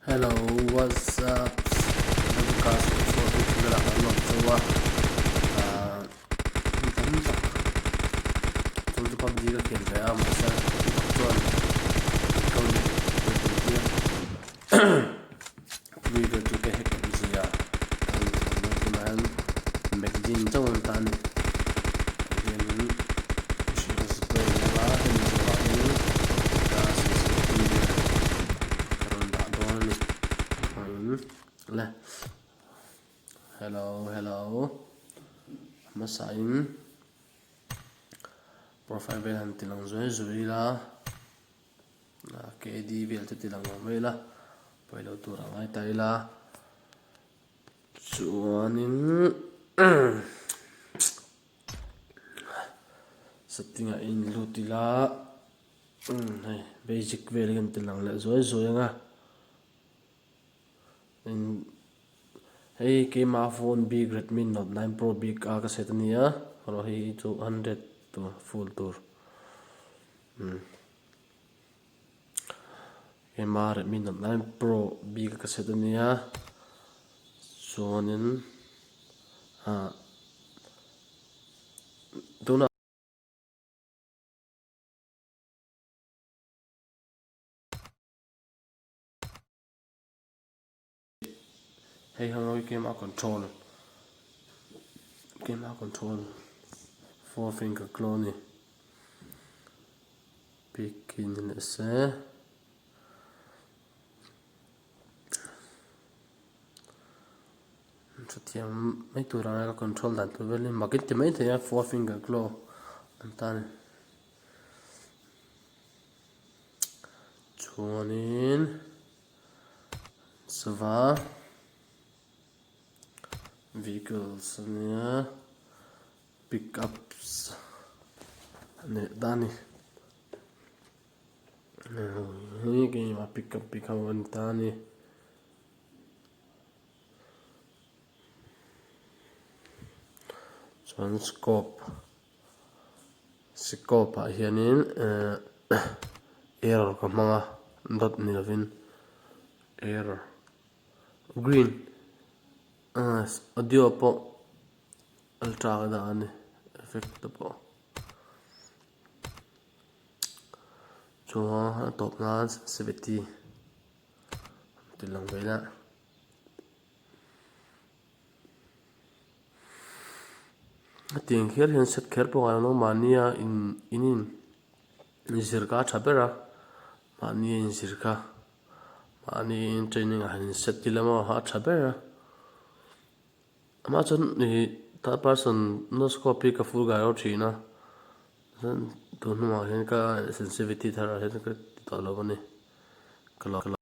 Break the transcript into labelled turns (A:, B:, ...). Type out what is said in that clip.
A: Hello what's up Lucas saw hi channel ah kan lawm chauh a ahh mi tam tak chu chu pubg ka khel ve a mahse tam tak chuan account ka nei tir mi vel chu ka hack awm zia a ni thei mai tunah hian magazine chauh an ta a ni tihianin mihring ka spray anga hemi zawhah hianin ka cctv ka rawn dah dawn a ni le hello hello hmasa in profile vel han ti lang zuai zuai ila. KD vel te ti lang lo mai ila pawilo tur a ngai ta ila chuanin setting ah in lut ila hei basic vel hi kan ti lang leh zuai zuai ang a hei keimah phone bik Redmi note 9 pro bik a ka set ania erawh hei hi chu 100 tur full tur. Keimah Redmi Note 9 Pro bik a ka set ania chuanin ah tunah Hei hi ngawi keimah control keimah control four finger claw a ni pick in ni leh se chutiang mai tur anga ka control dan tur vel hi mak in ti mai thei a four finger claw an ta a ni chuanin. Sava vehicles ania pickups a nih ta a ni hei keimah pickup bik ho a ni ta a ni. Chuan scope scope ah hianin ehh error ka hmang a dot ni lovin error green ahh audio pawh ultra ka dah a ni effect te pawh chuan a tawp nan sensitivity ti lang ve ila. Hetiang kher hian set kher pawh ngai lo mahnia in in in zir kha a tha ber a mahnia in zir kha mahni training ah han in set ila maw a tha ber a amah chuan ih third person no scope hi ka full gai lo thin a chuan tun hnuah hian ka sensitivity thar ah hian ka ti tawh lo a ni ka.